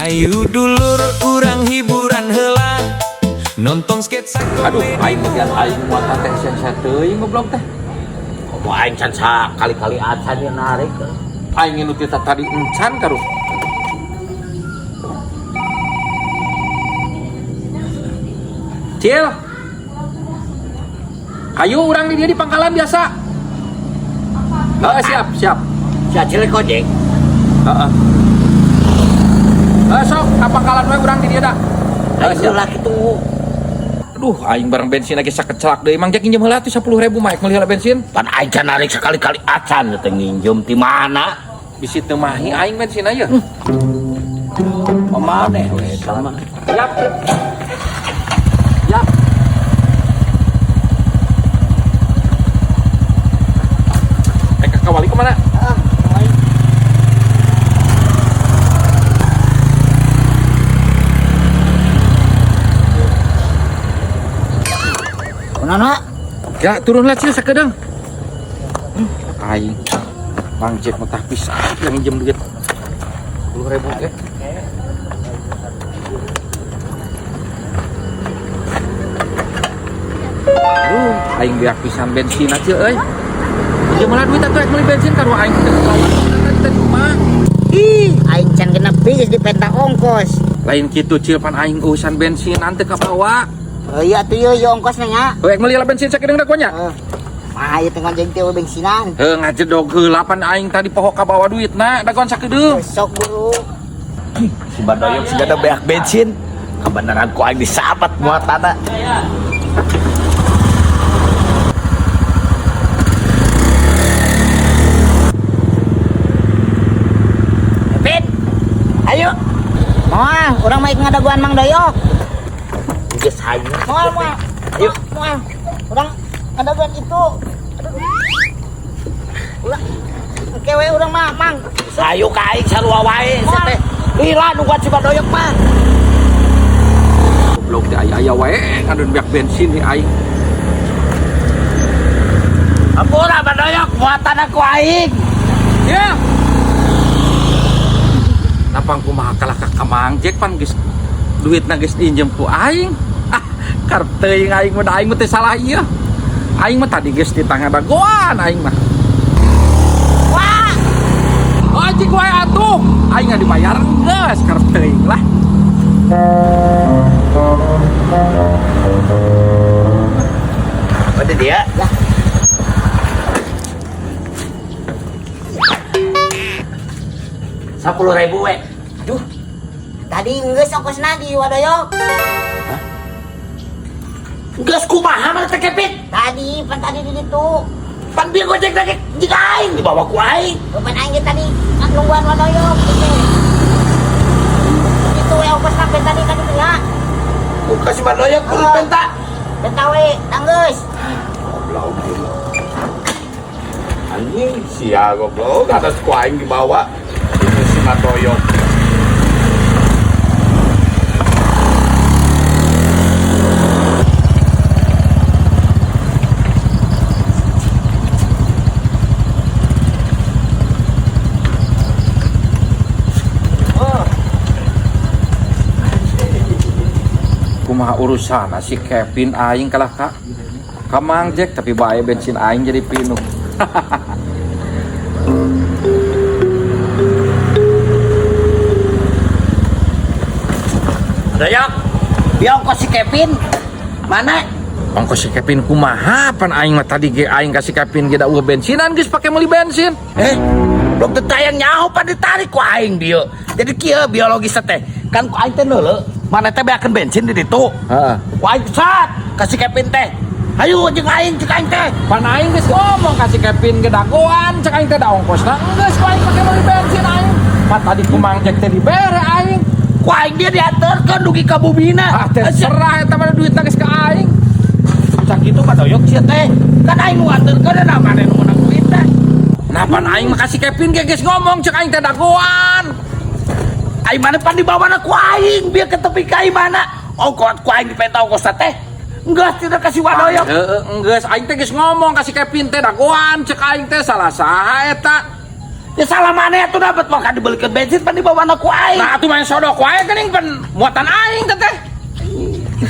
Ayo dulur urang hiburan heula nonton sketsa Aduh, komedi. Aing mah aing muatan teh sen teuing goblok teh. Komo aing can sakali-kali acan ieu narik. Aing nu ti tadi encan karuh. Cil. Ayo urang di dia di pangkalan biasa. Heeh, siap, siap. Si Acil gojek. Heeh. Heeh, sok ka pangkalan we urang di dia dah. Heeh, Aing siap. heula kitu. Aduh, aing barang bensin lagi sakecelak deui. Mang Jack nginjem heula tuh 10.000 mah meuli heula bensin. Pan aing can narik sekali-kali acan teh nginjem ti mana? Bisi teu mahi aing bensin aja. Pamaneh we eta mah. Siap. Siap. Eh, Kakak Wali kemana? Kunaon? Ya, turunlah cil sakedeung. Aing. Bang Jack mah tah pisan yang nginjem duit. 10.000 teh. Aduh, aing beak pisan bensin aja euy. Pinjem lah duit atuh rek meuli bensin karuh aing teu kawan tadi tadi mah. Ih, aing can genep geus dipenta ongkos. Lain kitu cil pan aing urusan bensin teu kabawa. Oh iya tuh ieu ieu ongkosna nya. Heuh, meuli lah bensin sakedeung da nya. Heeh. Mah ieu teh ngojek teh bensinan. Heuh, ngajedog heula pan aing tadi poho kabawa duitna dagoan sakedeung. Sok buru. Si Badoyok sigana beak bensin. Kebenaran ku aing disabat muatanna. Pit, Ayo. moal urang mah ngadaguan Mang Doyok. Geus hayu. Moal moal. Ayo. Moal. Urang ngadaguan itu. Aduh. Ulah. Engke we urang mah, Mang. Hayu ka aing sarua wae sia teh. Lila nungguan si Badoyok mah. Goblok teh aya-aya wae ngadon beak bensin di aing. Ampura Badoyok muatanna ku aing. Ya. Napang kumaha kalah ka Mang Jack pan geus duitna geus diinjem ku aing. Ah, karep teuing aing mah da aing mah teu salah ieu. Aing mah tadi geus ditangga dagoan aing mah. Wah, Anjing wae atuh. Aing nggak dibayar geus karep teuing lah. Pada dia. Ya. 10.000 we. Aduh. Tadi geus ongkosna di Wadoyok. Geus kumaha mana teh Kepit? Tadi pan tadi di ditu. Pan bieu gojek lagi jika aing dibawa ku aing. Pan aing ge tadi nungguan Wadoyok gitu. Itu we ongkosna pe tadi kan itu nya. Buka si Badoyok kudu penta. Penta we, tanggeus. Goblok. Anjing sia goblok atas ku aing dibawa. Itu si Badoyok. Kumaha urusan si Kevin aing kalah ka Mang Jack tapi bae bensin aing jadi pinuh. Badoyok, bieu ongkos si Kevin. Mana? Ongkos si Kevin kumaha pan aing mah tadi ge aing ka si Kevin ge da eueuh bensinan geus pake meuli bensin. Eh, belum tayang nyaho pan ditarik ku aing dieu. Jadi kieu biologis teh. Kan ku aing teh neuleu, mana teh beakeun bensin di ditu. Heeh. Ku aing sat ka si Kevin teh. Hayu jeung aing cek aing teh. Pan aing geus ngomong ka si Kevin ge dagoan cek aing teh da ongkosna geus ku aing pake meuli bensin aing. Pan tadi ku Mang Jack teh dibere aing. Ku aing dia diantarkeun dugi ka bumina. Ah terserah eta mah duitna geus ka aing. Cak kitu Badoyok sia teh. Kan aing nu nganterkeun da mana nu menang duit teh. Nah pan aing mah ka si Kevin ge geus ngomong cek aing teh dagoan. Aing mana pan dibawana ku aing biar ke tepi ka aing mana. Ongkos ku aing dipenta ongkos teh. Geus tidak kasih Wadoyok. Heeh, geus aing teh geus ngomong ka si Kevin teh dagoan cek aing teh salah saha eta. Ya salah maneh atuh, dapat mah dibelikeun bensin pan dibawa ku aing. Nah, atuh main sodok wae geuning, pan muatan aing teh teh.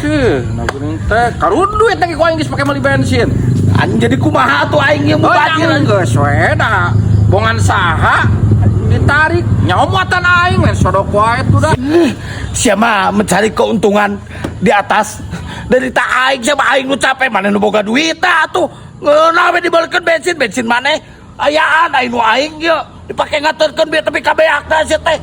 Heuh, nah geuning teh karud duit lagi ku aing geus pake meuli bensin. Anjing, jadi kumaha atuh aing ieu Oh, mubazir? jangan, geus we da. Bongan saha ditarik nyawa muatan aing, main sodok wae tuh dah. Siapa mencari keuntungan di atas dari tak aing? Siapa aing nu capek, maneh nu boga duit tah atuh. Ngeunah we dibalikeun bensin, bensin maneh ayaan, aing nu aing ieu dipake ngaturkeun bieu tapi kabeak sia teh.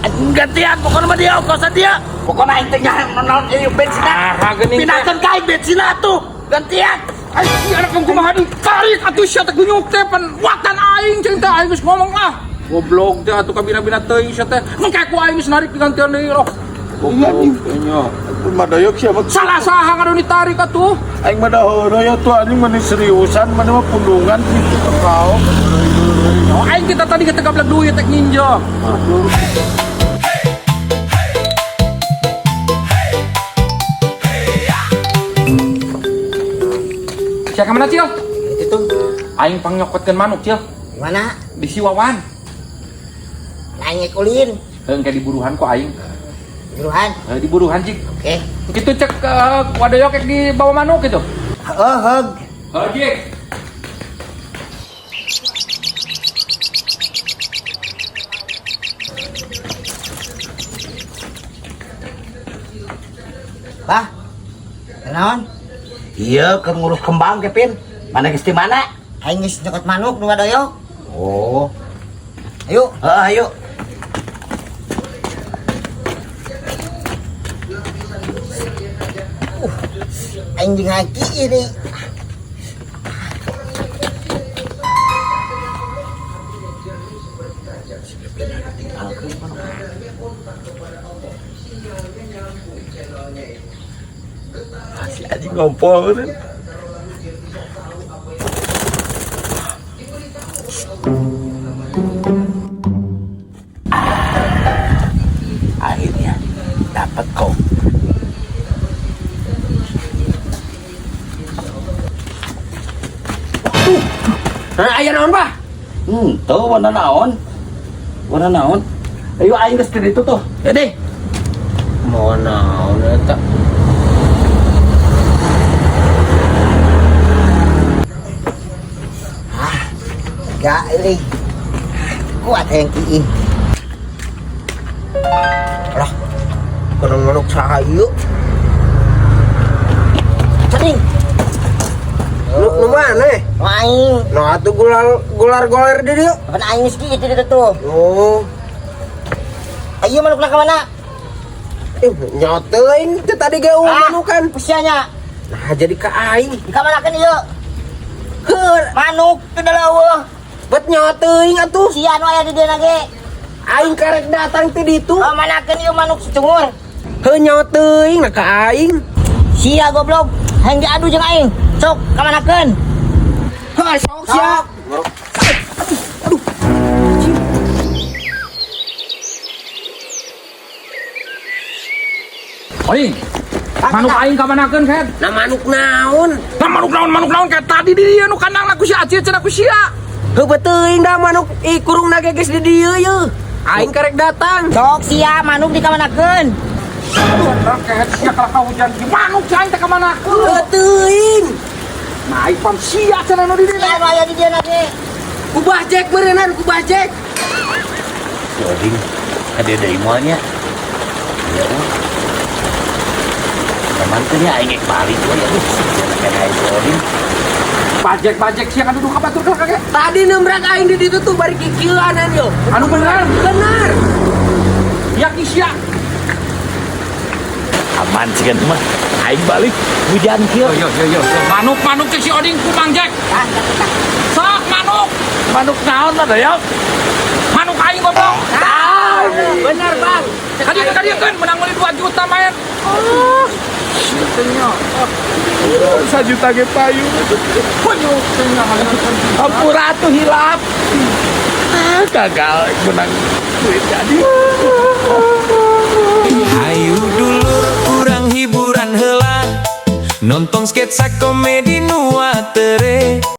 Anjing, gantian pokoknya mah dia ongkosan dia. Pokoknya aing teh nyaho naon ieu bensin. Ah, geuning teh. Pindahkeun ka aing bensin atuh, gantian. Aing anak kumaha ditarik atuh sia teh, gunyuk teh pan muatan aing cing teh, aing geus ngomong ah. Goblok teh atuh, kabina-bina teuing sia teh. Engke ku aing geus narik digantian deui loh. Goblok teh nya. Madayok siapa? Salah saha ngadu ditarik atuh? Aing mah da ya tuh anjing, mana seriusan, mana mah pundungan gitu kau. Oh, aing kita tadi kita gablek duit tek nginjo. Sia ka mana, Cil? Itu tuh. Aing pang nyokotkeun manuk, Cil. Gimana? Di si Wawan. Aing ulin. Heuh, engke diburuhan ku aing. Buruhan. Heuh, diburuhan, Cik. Oke. Gitu cek wadoyok di bawah manuk gitu. Heeh, heug. Heuh, Cik. Bah. Kenaon? Iya, keur ngurus kembang, Kevin. Mana geus di mana? Aing geus nyokot manuk nu wadoyok. Oh. Ayo. Heeh, ayo. Aing jeung haki ini. Si anjing ngompol. Akhirnya dapat kau. Nah, aya naon, Bah? Tuh warna naon? Warna naon? Ayo aing geus di ditu tuh. Ya deh. Mau naon eta? Gak ini. Kuat yang kiin. Lah, kudu manuk saha ieu? Cering. Nu nu mana? Aing. Nu atuh gular gular goler di dieu. Kapan aing geus kieu itu tuh. Oh, Ayo manukna ka mana? Eh, nyotein teh tadi ge eueuh manukan. Usianya. Nah, jadi ka aing. Di kamanakeun ieu? Heur, Manuk teu eueuh. Bet nyotein atuh. Sia nu aya di dieu ge. Aing karek datang ti ditu. Oh, manakeun ieu manuk si cungur? Heu, nyotein nah ka aing. Sia goblok. Hayang diadu jeung aing. Sok kamanakeun? Heuh, sok sia. Sok. Aing. Manuk aing kamanakeun, Ket? Nah, manuk naon? Nah, manuk naon, manuk naon kayak tadi di dieu nu kandang ku si Acil cenah ku sia. Heuh, beteuing da manuk ih kurungna ge geus di dieu ye. Aing karek datang. Sok sia manuk di kamanakeun? Bener kayak sia kalah hujan di manuk si aing teh kamanakeun. Heuh, teuing. Nah, aing pam sia cenah nu di dieu. Sia nu aya di dieu ge. Ku Bah Jack beureunan, ku Bah Jack. Si Oding ada deui moalnya. Ya uh. Teman teh nya aing balik we ya. Aduh, kena aing si Oding. Bajek-bajek sia kan duduk ka batur kalah kage. Tadi nembrak aing di ditu tuh bari kikieuanan yo. Anu bener. Benar. Yakin sia. Aman sih kan mah. Aing balik hujan kieu. Yo yo yo yo. Manuk manuk cek si Oding ku Mang Jack. Tah, tah, tah. Sok manuk. Manuk naon mah ya? Manuk aing goblok. Ah, benar, Bang. Kadieu kadieu kan menang meuli 2 juta main. Oh. Teu nya. Sajuta ge payu. Kunyuk teu nya. Ampura atuh hilap. Ah, gagal menang duit jadi. Hayu dulur urang hiburan heula, nonton sketsa komedi nu atere.